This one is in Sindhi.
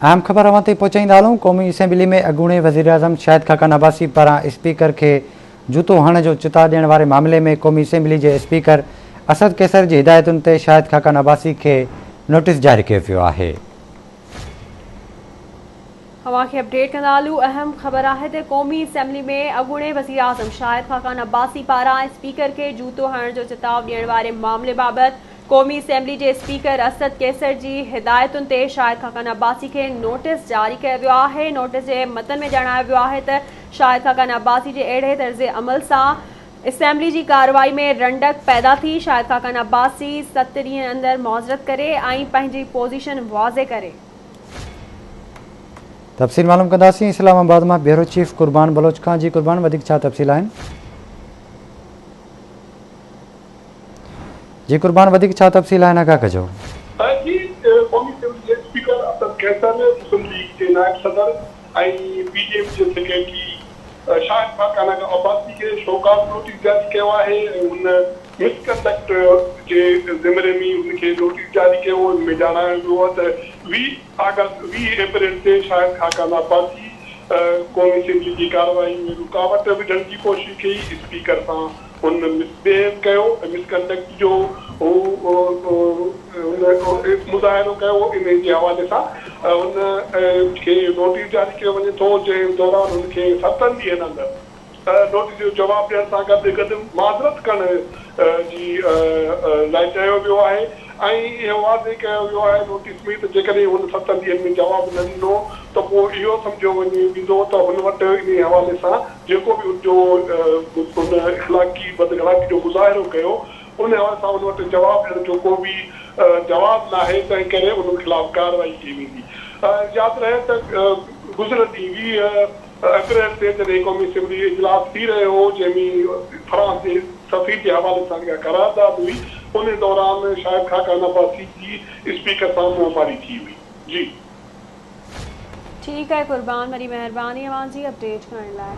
اهم خبر اوهان تائين پهچائيندا هلون، قومي اسيمبلي ۾ اڳوڻي وزيراعظم شاهد خاقان عباسي پاران اسپيڪر کي جوتو هڻڻ جو چتاء ڏيڻ واري معاملي ۾ قومي اسيمبلي جي اسپيڪر اسد قيصر جي هدايتن تي شاهد خاقان عباسي کي نوٽيس جاري ڪيو ويو آهي. اوهان کي اپڊيٽ ڪندا هلون اهم خبر آهي ته قومي اسيمبلي ۾ اڳوڻي وزيراعظم شاهد خاقان عباسي پاران اسپيڪر کي جوتو هڻڻ جو چتاء ڏيڻ واري معاملي بابت قومي اسيمبلي جي اسپيڪر اسد قيصر جي هدايتن تي شاهد خاقان عباسي کي نوٽيس جاري ڪيو ويو آهي. نوٽيس جي متن ۾ ڄاڻايو ويو آهي ته شاهد خاقان عباسي جي اهڙي طرز عمل سان اسيمبلي جي ڪارروائي ۾ رنڊڪ پيدا ٿي، شاهد خاقان عباسي 7 ڏينهن اندر معذرت ڪري ۽ پنهنجي پوزيشن واضح ڪري. تفصيل معلوم ڪنداسين اسلام آباد مان بيورو چيف قربان بلوچ کان جي قربان وڌيڪ ڇا تفصيل آهن؟ جي قربان وڌيڪ ڇا تفصيل آهن آگاهه ڪجو. جي قومي اسيمبلي جي اسپيڪر اسد قيصر، مسلم ليگ جي نائب صدر ۽ پي ڊي ايم جي سيڪريٽري شاهد خاقان عباسي کي شوڪاز نوٽيس جاري ڪيو آهي ۽ هن مس ڪنڊڪٽ جي ذمري ۾ هن کي نوٽيس جاري ڪيو. ان ۾ ڄاڻايو ويو آهي ته 20 آگسٽ 20 اپريل تي شاهد خاقان عباسي قومي اسيمبلي جي ڪارروائي ۾ رڪاوٽ وجهڻ جي ڪوشش ڪئي، اسپيڪر سان هن مس بهيو ڪيو ۽ مس ڪنڊڪٽ جو هو هن مظاهرو ڪيو، انهي جي حوالي سان هن کي نوٽيس جاري ڪيو وڃي ٿو، جنهن دوران هن کي ستن ڏينهن اندر نوٽيس جو جواب ڏيڻ سان گڏ گڏ معذرت ڪرڻ جي لاء چيو ويو آهي ۽ اهو واضح ڪيو ويو آهي نوٽيس ۾ ته جيڪڏهن هن ستن ڏينهن ۾ جواب نه ڏنو ته پوء اهو سمجهيو وڃي ويندو ته هن وٽ انهي حوالي سان جيڪو به ان جو هن اخلاقي بداخلاقي جو مظاهرو ڪيو ان حوالي سان ان وٽ جواب ڏيڻ جو ڪو به جواز ناهي تنهن ڪري ان خلاف ڪارروائي ڪئي ويندي. ياد رهي ته گذريل ڏينهن 20 اپريل تي جڏهن قومي اسيمبلي اجلاس ٿي رهيو هو جنهن ۾ فرانس جي سفير جي حوالي سان جيڪا قرارداد هئي ان دوران شاهد خاقان عباسي جي اسپيڪر سان منهن ماري ٿي هئي. جي. ٺيڪ آهي قربان وڏي مهرباني اوهان جي اپڊيٽ ڪرڻ لاء.